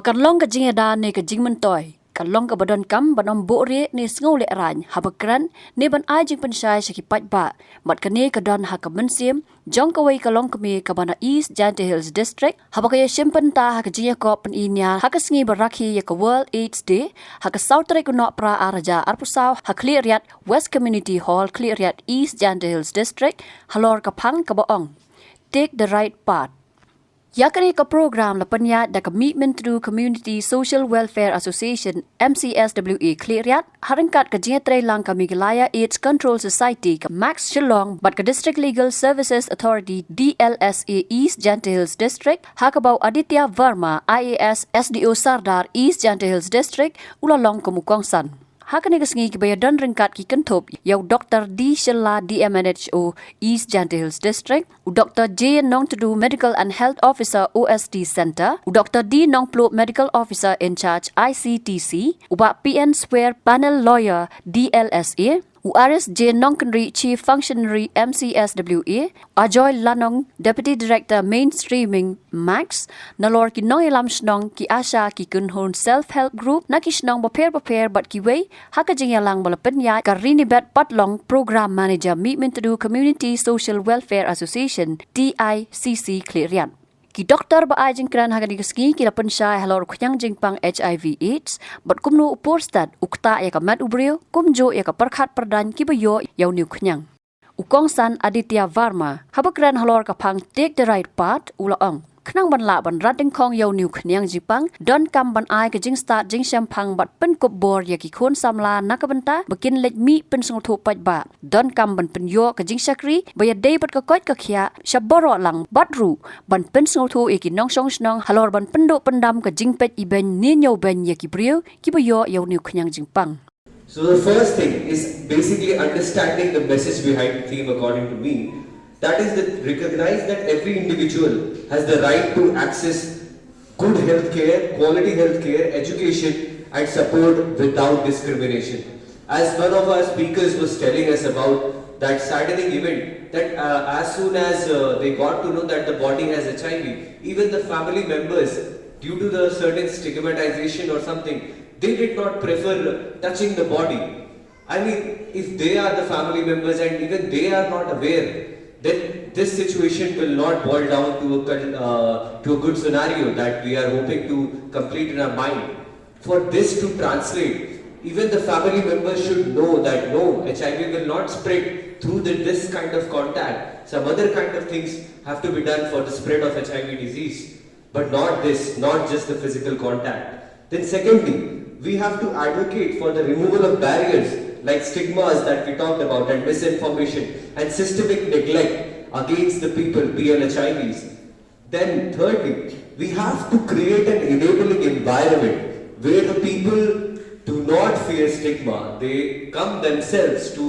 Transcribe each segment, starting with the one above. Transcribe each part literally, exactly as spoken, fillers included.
Kan long ka jingïada ne ka jingmyntoi, kan long kaba donkam ban ym buhrieh ne sngew lehraiñ haba kren ne ban ai jingpynshai sha ki paidbah, bad kane ka don ha ka mynsiem jong kawei ka longkmie kaba na East Jaintia Hills District, haba ka ïashim bynta ha ka jingïakop pyni niar ha ka sngi ba rakhe ïa ka World AIDS Day ha ka saw tarik u Nohprah ar hajar arphew saw ha Khliehriat West Community Hall, Khliehriat, East Jaintia Hills District, halor ka phang kaba ong Take the Right Path. Ïa kane ka program la pynïaid da ka Mihmyntdu Community Social Welfare Association, M C S W A, Khliehriat, ha ryngkat ka jingïatreilang ka Meghalaya AIDS Control Society, ka MACS Shillong, bad ka District Legal Services Authority, D L S A, East Jaintia Hills District, ha kaba u Aditya Verma, I A S, S D O Sardar, East Jaintia Hills District, u la long kum u kongsan. Ha kane ka sngi kiba ïadon ryngkat ki kynthup ïa u Doctor D Shylla, D M N H O, East Jaintia Hills District, u Doctor J Nongtdu, Medical and Health Officer, O S D Centre, u Doctor D Nongpluh, Medical Officer in Charge, I C T C, u Bah P N Swer, Panel Lawyer, D L S A, u Aris J Nongkynrih, Chief Functionary, M C S W A, Ajoy Lanong, Deputy Director, Mainstreaming, MACS, nalor ki nongïalam shnong, ki ASHA, ki kynhun Self Help Group na ki shnong bapher bapher bad kiwei, ha ka jingïalang ba la pynïaid ka Rinibet Patlong, Program Manager, Mihmyntdu Community Social Welfare Association, T I C C, Khliehriat. Ki doktor ba ai jingkren ha kane ka sngi ki la pynshai halor u khñiang jingpang H I V AIDS, bad kumno u por stad u ktah ïa ka met u briew, kumjuh ïa ka pyrkhat pyrdaiñ kiba ïoh ïa une u khñiang. U kongsan Aditya Verma, haba kren halor ka phang Take the Right Path, u la ong, khnang ban lah ban rat dyngkhong ïa une u khñiang jingpang, donkam ban ai ka jingstad jingshemphang bad pynkup bor ïa ki khun samla na ka bynta ba kin leit mih pynsngewthuh paidbah. Donkam ban pynïoh ka jingshakri ba ïadei bad ka koit ka khiah sha baroh lang, bad ruh ban pynsngewthuh ïa ki nongshong shnong halor ban pynduh pyndam ka jingpeit ibeiñ ne ñiewbeiñ ïa ki briew kiba ïoh ïa une u khñiang jingpang. So the first thing is basically understanding the message behind the theme, according to me. That is that recognize that every individual has the right to access good health care, quality health care, education, and support without discrimination. As one of our speakers was telling us about that saddening event, that uh, as soon as uh, they got to know that the body has H I V, even the family members, due to the certain stigmatization or something, they did not prefer touching the body. I mean, if they are the family members and even they are not aware, then this situation will not boil down to a con- uh, to a good scenario that we are hoping to complete in our mind. For this to translate, even the family members should know that no, H I V will not spread through the, this kind of contact. Some other kind of things have to be done for the spread of H I V disease, but not this, not just the physical contact. Then, secondly, we have to advocate for the removal of barriers like stigmas that we talked about and misinformation and systemic neglect against the people, P L H I Vs. Then, thirdly, we have to create an enabling environment where the people do not fear stigma. They come themselves to,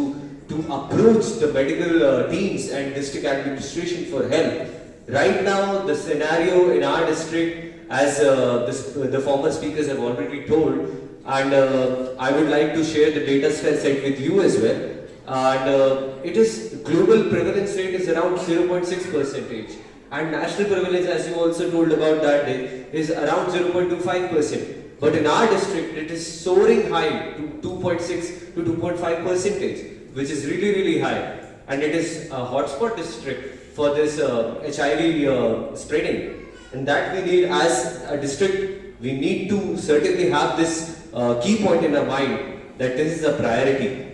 to approach the medical uh, teams and district administration for help. Right now, the scenario in our district, as uh, this, the former speakers have already told, and uh, I would like to share the data set with you as well. And uh, it is, global prevalence rate is around zero point six percentage, and national prevalence, as you also told about that day, is around zero point two five percent. But in our district, it is soaring high to two point six to two point five percentage, which is really, really high. And it is a hotspot district for this uh, H I V uh, spreading. And that we need, as a district, we need to certainly have this uh, key point in our mind that this is a priority.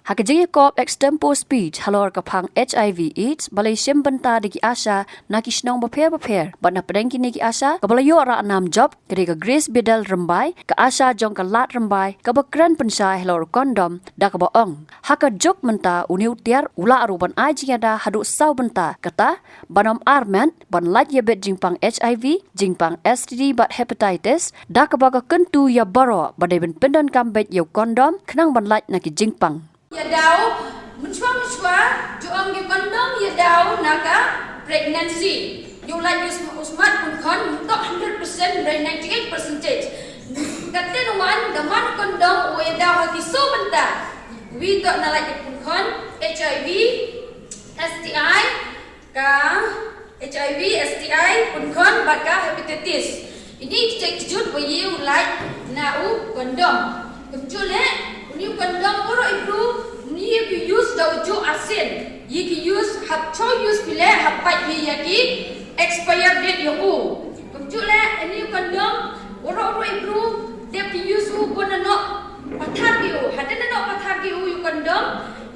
Ha ka jingïakop extempore speech halor ka phang H I V AIDS ba la ïashim bynta da ki ASHA na ki shnong bapher bapher, bad na pdeng kine ki ASHA kaba la ïoh rah nam jop ka dei ka Grace Bidel Rymbai, ka ASHA jong ka Lad Rymbai, kaba kren pynshai halor u kondom da kaba ong, ha ka juk mynta une u tiar u lah ruh ban ai jingïada haduh saw bynta, kata ban ym armet, ban lait ïabit jingpang H I V, jingpang S T D bad hepatitis, da kaba ka kyntu ïa baroh ba dei ban pyndonkam beit ïa u kondom khnang ban lait na ki jingpang. Ïadaw, mynshuwa mynshuwa, ju ong ki kondom ïadaw na ka pregnancy. Ïoh lait u sm- u smat pynkhon, mynta hundred percent, hynrei ninety-eight percentage. Katte ngan wan, ka man kondom u ïadaw ha ki saw bynta. Wi toh na lait pynkhon, H I V, S T I, ka H I V, S T I, pynkhon bad ka hepatitis. Ini ki jait kjut ba ïa u lait na u condom. Kumjuh leh, uni u condom baroh i bru, uni ïa ki use da u juh arsien. Ïa ki use hap cho use phi leh hap pait phi ïa ki expire date ïa u. Kumjuh leh, ini u condom baroh baroh i bru, dep ki use u ban da noh pathar ki u. Hadien da noh pathar ki u ïa u condom,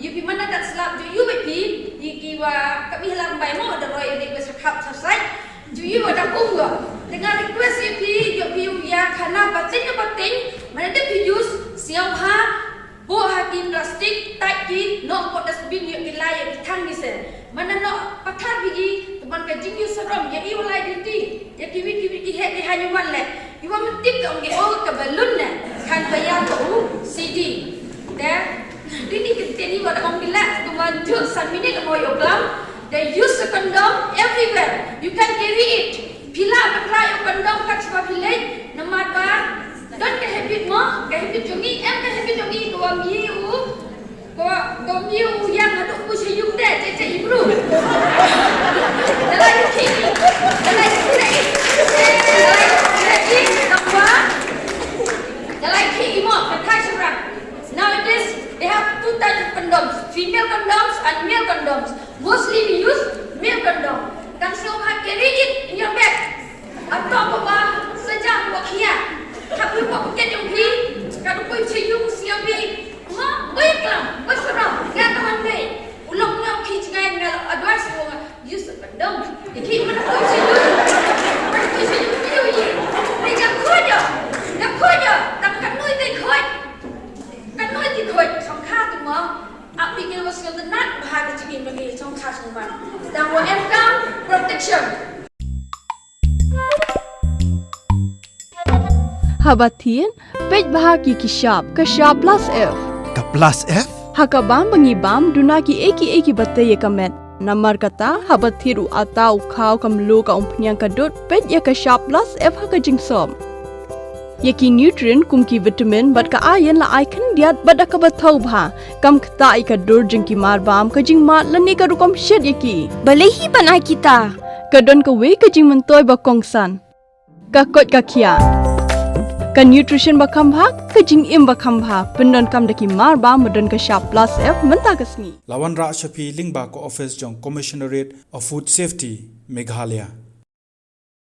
ïa phi man da kat slap ju ïa u bad phi, ïa ki wa ka mi halang bai mo da roi ïa ki ba sa khap sa sai. Ju ïa wa da kum wa. Te nga request ïa phi, ïa phi ïa khana pateng pateng, man da phi use, sngewbha buh ha ki plastik, tait ki, noh bad dustbin ïa ki lai ïa ki thang ni se. Man da noh pathar phi ki, te man ka jingïasarom ïa i wa lai duty, ïa ki wi ki wi ki heh ki ha ïa u man leh. I wa man tip ka ong ki oh ka balloon ne, kan ba ïa ka u C D. Te dini ki teni wa da ong ki leh, kumba juh san minit mo ïa u klam. They use a condom everywhere. You can carry it. Phi lah ban rah ïa u condom kat shwa phi leit, namar ba don ka habit mo, ka habit jong ngi, em ka habit jong ngi, ka wa mi u, ka wa, ka wa mi u ïang haduh poi sha ïung de, che che i bru. Da lai ki, da lai ki, da lai ki, da lai ki, da lai ki, mo, ka thai shwa. Nowadays, they have two types of condoms, female condoms and male condoms. Mostly we use male condom. Kan sngewbha carry it in your bag. Ato ba sa jam ba khia. Hap ïa ka pocket jong phi. Ka dei poi sha ïung sha phi. Ma, oi klam, oi saram, nga ka man phi. U long nga u khi jngai nga advice u nga use a condom. Ïa ki man poi sha ïung. Man poi sha ïung ïa u ïa. Ni ka khoja. Ka khoja. Tang ka nui ka khoj. Ka nui ka khoj. Song kha tu ma. Ap ïa ki wa sngewtynnat bha ka jingim ba ngi chong kha chong man. Dang wa em kam protection. Haba thied, peit bha ki ki shap, ka shap plus F. Ka plus F? Ha ka bam ba ngi bam, duna ki ei ki ei ki ba tei ïa ka met. Namar kata, haba thied u atta u khaw ka mluh ka umphniang ka dud, peit ïa ka shap plus F ha ka jingsop. Ïa ki nutrient kum ki vitamin bad ka iron la ai khyndiat bad da kaba thaw bha. Kam ktah ïa ka dur jong ki mar bam, ka jingmad lane ka rukom shet ïa ki. Balei hi ban ai kita? Ka don kawei ka jingmyntoi ba kongsan. Ka koit ka khiah. Ka nutrition ba kham bha, ka jingim ba kham bha. Pyndonkam da ki mar bam ba don ka shap plus F mynta ka sngi. La wanrah sha phi lyngba ka office jong Commissionerate of Food Safety, Meghalaya.